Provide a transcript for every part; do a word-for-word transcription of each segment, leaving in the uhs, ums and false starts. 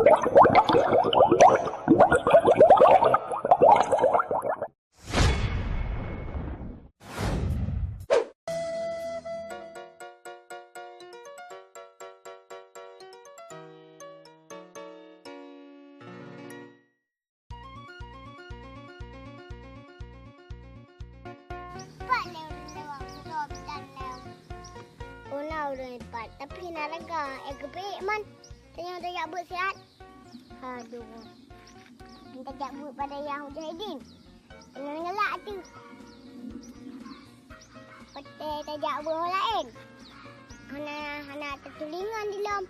Pat lé ureueng lewat sidroe bidan lom. Ona ureueng pat, tapi hana raga, eh, geupeuék man. Tanyoe tajak beuet siat. Aduh. Tajak beuet bak dayah Mujahidin. Keuneuk ngelak ateueh. Watèe tajak beuet ho laén. Hana, hana tatuléh ngon dilom.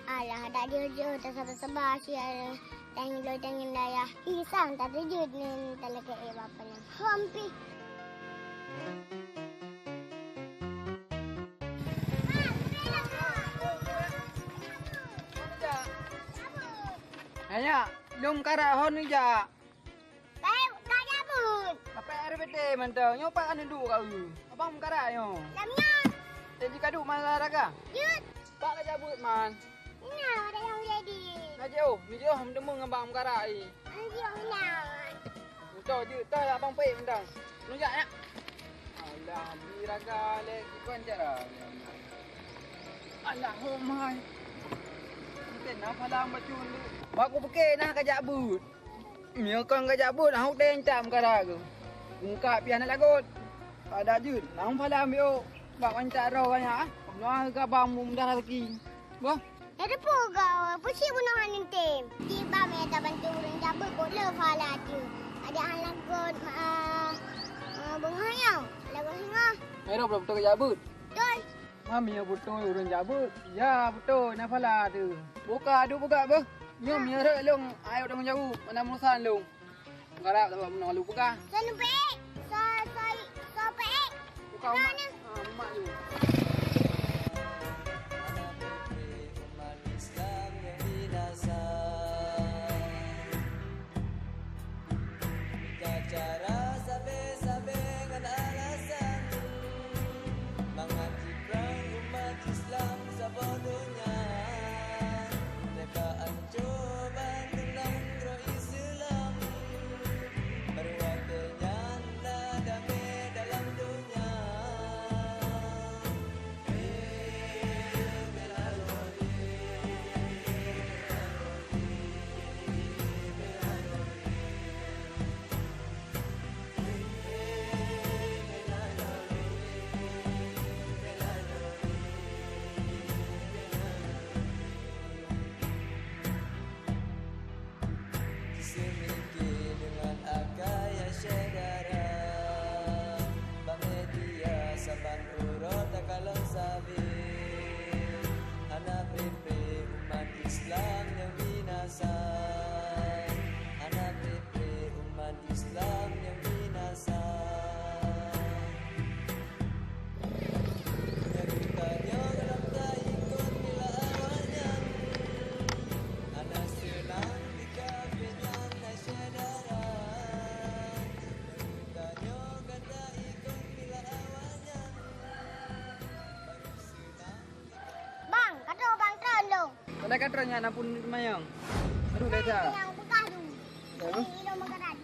Alah, dak jeuet-jeuet tasaba-saba siat, tangieng bloe tangieng dayah. Pisang tateujeuet ngon talakèe bak nyan. Hom pih. Nyak, lôn meukarat ho neujak. Baik, ka jabeuet. Bapak R B T mantong. Nyoe pat aneuk duek kau. Abang meukarat nyoe. Lam nyoe. Jadi ka duek masa raga? Jeuet. Pak ka jabeuet man. Ina, ada yang jadi. Nah, jauh. Ni jauh, meuteumèe ngon bang meukarat ni. Jauh, ina. Beutôi jeuet, beutôi abang peuék mantong. Neujak, nyak. Alah, di raga lé, bukan cara. Alah, oh my. Mungkin na palang bacut. Bak kupike na ka jak beuet. Meunyoe kon ka jak beuet, hana udeb cam kara keuh. Eungkap pih hana lagot. Ada jeuet, na palang biôk. Bak wancak roh nyan, ah. Nyoe ka bang mudah rezeki. Boh. Ya teupeu kau, peue cit bunoe hana tem. Tiba meh tabantu ureueng jak beuet, kok le phala tu. Ada hana lagot, ah, ah, beungoh nyoe. Lagot singoh. Eh, dah beutôi jak beuet. Beutôi. Mami, ya beutôi ureueng jak beuet. Ya, beutôi, na phala tu. Buka, duek peugah beuh. Nyoe, ya rot lôn, ayo tanggung jaweueb, mana urusan lôn. Garap tak bunoe lu peugah. Sa lôn peuék. Sa, sa, sa peuék. Buka umat. Ah, umat lu. Umat Islam nyang binasa. Cara sabe-sabe ngon alasan, mangat jiprang umat Islam saboh donya. Teuka ancô bandum nanggroe Islam, baro watèe nyan na damé dalam donya. Seumike deungon akai ya syedara, bak media saban uroe takalon sabe. Hana pré-pré umat Islam nyang binasa, hana pré-pré umat Islam nyang binasa. Nyang tanyoe gohlom taikot mila awaknyan, hana seunang di kafé nyan hai syedara. Nyang tanyoe ka taikot mila awaknyan, barô seunang di kafé. Bang, ka troh bang, troh lôn. Padahai ka troh nyan, ampôn teumayang. Aduh, dah dah. Nyang peugah tu. Ya, bang. Ini lôn meukarat.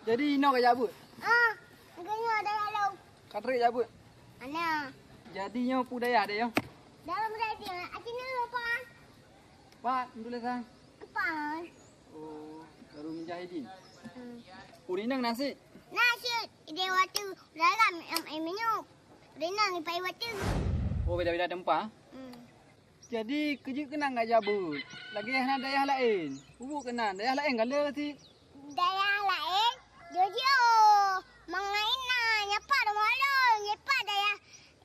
Jadi, inoe ka jak beuet? Ah, geunyoe dayah lôn. Ka trép jak beuet? Hana. Jadi nyoe peue dayah deh nyoe? Darul Mujahidin, aci nyoe, Pak. Pak, beutôi lah, Sang. Kepan. Oh, Darul Mujahidin. Hmm. Ureueng inong na cit? Na cit, idéh watèe dalam, em, em, minyeuk. Ureueng inong ipai watèe. Oh, beda-beda teumpat? Hmm. Jadi, keu jeuet keunan ka jak beuet. Lagèe hana dayah laén. Peubuet keunan, dayah laén ka le cit. Dayah laén, jeuet-jeuet, oh, mangai na, nyan pat rumoh lôn, nyan pat dayah,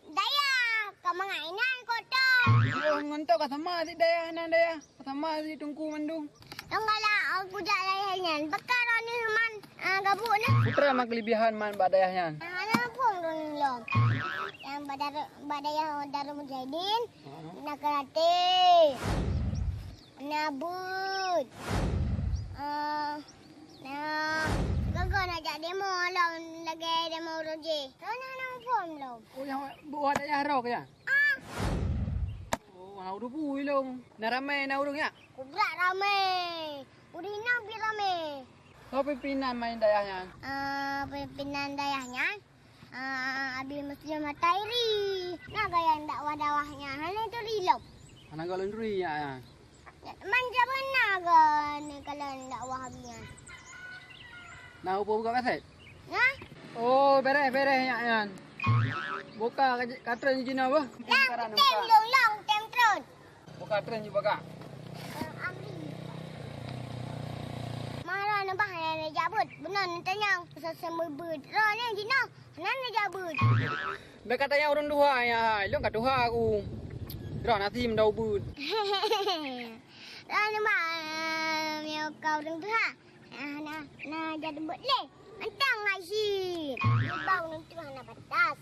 dayah, ka mangai na kota. Jeuet ngon toh ka sama cit dayah, hana dayah, ka sama cit teungku mandum. Lôn galak, oh, kujak dayah nyan, pakon droeneuh man, ah, gabuk na. Peue teuma keulebihan man bak dayah nyan? Hana muphom droeneuh lom. Nyang bak dara-, bak dayah Darul Mujahidin, na karate. Na beuet. Eh, na gaga na jak demo lom lagèe demo uroe jéh. Ka na, na muphom lom. Oh, nyang beuet dayah roh nyan? Ah. Oh, Ureuëng peue ilong? Na ramé na ureuëng nyak? Kubrak ramé. Ureuëng inong pih ramé. Soe pimpinan main dayah nyan? Ah, pimpinan dayah nyan, ah, Abi Muslim Hatairi. Na gaya dakwah-dakwah nyan, hana turi lom. Hana gaya lôn turi nyan. Man jaban na gaya ni kalau dakwah Abi nyan. Na upo buka kaset? Nah. Oh, bereh-bereh nyak nyan. Buka ka, ka treun jinoe beuh. Lang, tem dong, lang, tem treun. Buka treun jibagak. Mara neubah hana neujak beuet. Beuna neutanyong, seumeubeuet. Roh nyan jinoe, hana neujak beuet. Bèk ka tanyong ureueng tuha nyan hai, lôn ka tuha aku. Droe na sim dau beuet. Roh neubah, eh, meunyoe ka ureueng tuha, hana, hana jak beuet lé. Mantong hai si. Bang ureueng tuha hana batas.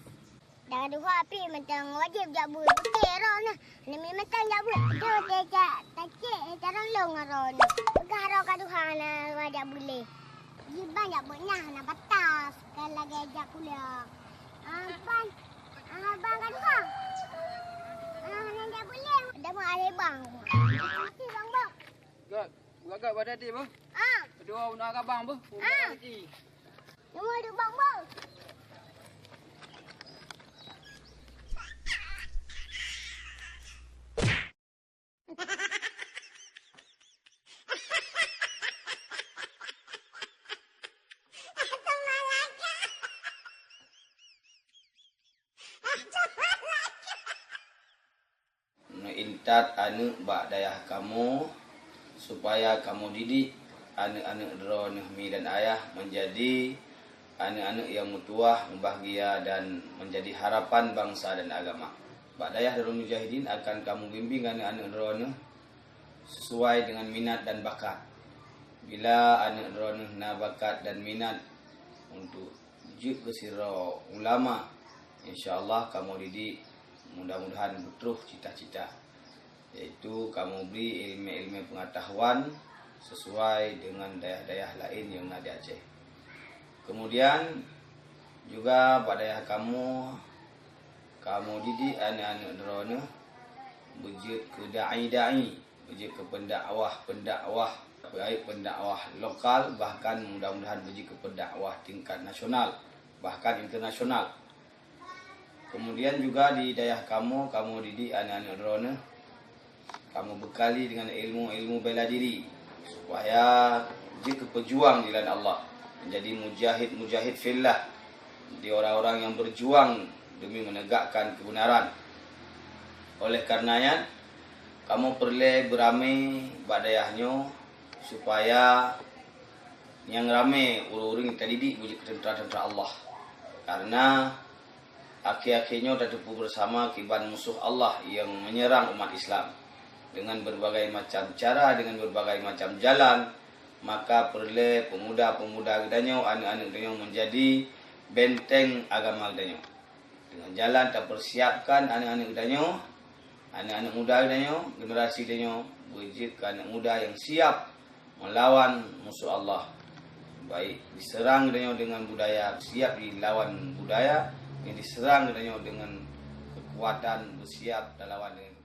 Dak tuha pih mantong wajéb jak beuet. Oke, roh nyan. Nami mantong jak beuet. Aduh, teucak, tacek, eh, carông lôn ngon roh nyan. Peugah roh ka tuha na jak beuet lé. Jiban jak beuet nyan hana batas. Kan lagèe jak kuliah. Ah, pan. Ah, bang ka tuha. Ah, hana jak beuet lé. Dak mau alé bang. Makasih, Bang Bob. Gak, gak, gak pada dia, Bang. Ah. Kedua, nak abang, Bang. Ah. Lagi. Nama dia, Bang, Bang? Neuintat aneuk bak dayah kamoe, supaya kamoe didik aneuk-aneuk droeneuh mi dan ayah menjadi aneuk-aneuk nyang meutuwah, mubahgia dan menjadi harapan bansa dan agama. Bak dayah Darul Mujahidin akan kamoe bimbing aneuk-aneuk droeneuh sesuai dengan minat dan bakat. Bila aneuk droeneuh na bakat dan minat untuk jeuet keu sidroe ulama, insya Allah kamoe didik mudah-mudahan beutroh cita-cita, yaitu kamoe bri ilmu-ilmu pengetahuan sesuai dengan dayah-dayah laén nyang na di Aceh. Kemudian juga bak dayah kamoe, kamoe didik aneuk-aneuk droeneuh beujeuet keu dai-dai, beujeuet keu pendakwah-pendakwah, baik pendakwah lokal, bahkan mudah-mudahan beujeuet keu pendakwah tingkat nasional, bahkan internasional. Kemudian juga di dayah kamoe, kamoe didik aneuk-aneuk droeneuh, kamoe bekali dengan ilmu-ilmu bela diri, supaya jeuet keu peujuang di jalan Allah, menjadi mujahid-mujahid fillah, di orang-orang yang berjuang demi menegakkan kebenaran. Oleh karena nyan, kamoe peureulée beuramé bak dayah nyoe, supaya nyang ramé ureuëng-ureuëng nyang tadidik beujeuet keu teuntra-teuntra Allah. Karena akhé-akhé nyoe tateupeue bersama kiban musoh Allah nyang menyerang umat Islam dengan berbagai macam cara, dengan berbagai macam jalan, maka peureulée pemuda-pemuda geutanyoe, aneuk-aneuk geutanyoe menjadi benteng agama geutanyoe. Dengan jalan tapersiapkan aneuk-aneuk geutanyoe, aneuk-aneuk muda geutanyoe, generasi geutanyoe beujeuet keu aneuk muda nyang siap melawan musoh Allah. Baik diserang geutanyoe dengan budaya, siap dilawan budaya, nyang diserang geutanyoe dengan kekuatan, bersiap talawan dengan